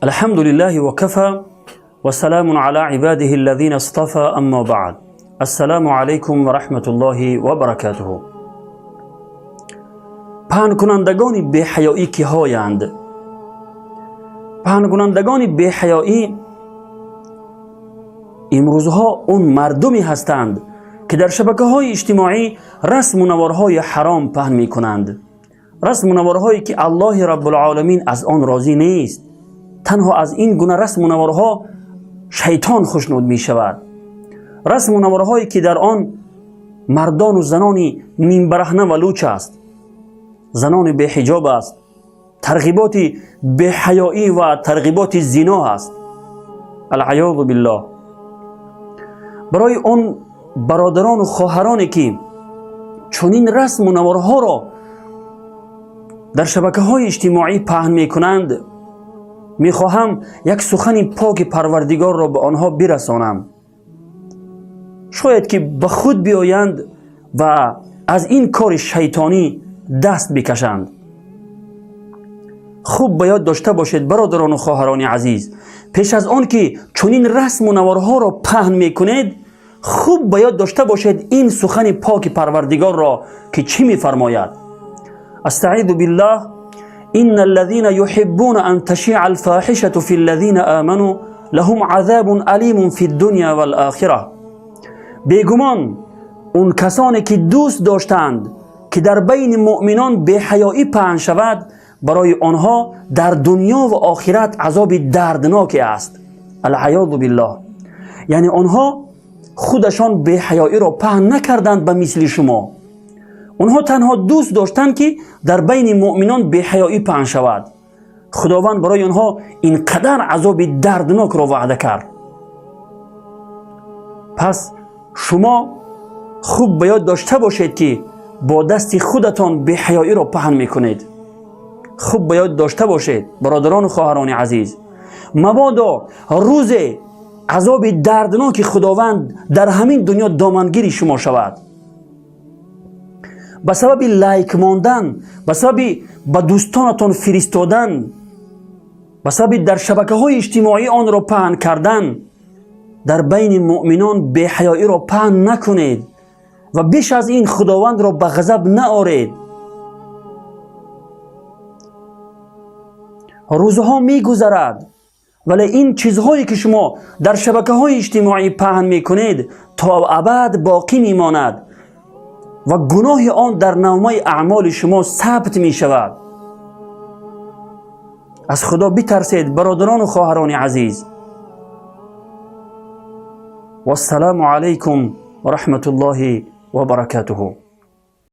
الحمد لله وكفى وسلام على عباده الذين اصطفى، أما بعد، السلام عليكم ورحمة الله وبركاته. Паҳнкунандагони беҳаёӣ киҳоянд? Паҳнкунандагони беҳаёӣ имрӯзҳо он мардуме ҳастанд, ки дар шабакаҳои иҷтимоӣ расму наворҳои ҳаром паҳн мекунанд, расму наворҳое ки Аллоҳи Раббулоламин аз он розӣ нест. Танҳо аз ин гуна расму наворҳо шайтон хушнуд мешавад, расму наворҳое ки дар он мардону занони нимбараҳна ва луч аст, занони беҳиҷоб аст, тарғиботи беҳаёӣ ва тарғиботи зино аст. Алъаёзу биллоҳ. Барои он бародарону хоҳароне ки чунин расму наворҳоро дар шабакаҳои иҷтимоӣ паҳн мекунанд, мехоҳам як сухани поки Парвардигорро ба онҳо бирасонам. Шояд ки ба худ биёянд ва аз ин кори шайтонӣ даст бикашанд. Хуб ба ёд дошта бошед, бародарону хоҳарони азиз, пеш аз он ки чунин расму наворҳоро паҳн мекунед, хуб ба ёд дошта бошед ин сухани поки Парвардигорро, ки чӣ мефармояд. أستعيذ بالله: إن الذين يحبون أن تشيع الفاحشة في الذين آمنوا لهم عذاب أليم في الدنيا والآخرة. Бегумон, он касоне ки дӯст доштанд, ки дар байни муъминон беҳаёӣ паҳн шавад, барои онҳо дар дунё ва охират азоби дардноке аст. العياذ بالله. Яъне онҳо худашон беҳаёиро паҳн накарданд ба мисли шумо, онҳо танҳо дӯст доштанд, ки дар байни муъминон беҳаёӣ паҳн шавад. Худованд барои онҳо ин қадар азоби дарднокро ваъда кард. Пас шумо хуб ба ёд дошта бошед, ки бо дасти худатон беҳаёиро паҳн мекунед. Хуб ба ёд дошта бошед, бародарону хоҳарони азиз, мабодо рӯзе азоби дардноки Худованд дар ҳамин дунё домангири шумо шавад ба сабаби лайк мондан, ба сабаби ба дӯстонатон фиристодан, ба сабаби дар шабакаҳои иҷтимоӣ онро паҳн кардан. Дар байни муъминон беҳаёиро паҳн накунед ва беш аз ин Худовандро ба ғазаб наоред. Рӯзҳо мегузарад, вале ин чизҳое ки шумо дар шабакаҳои иҷтимоӣ паҳн мекунед, то абад боқӣ мемонад ва гуноҳи он дар номаи аъмоли шумо сабт мешавад. Аз Худо битарсед, бародарону хоҳарони азиз. Вассалому алайкум ва раҳматуллоҳи ва баракатуҳу.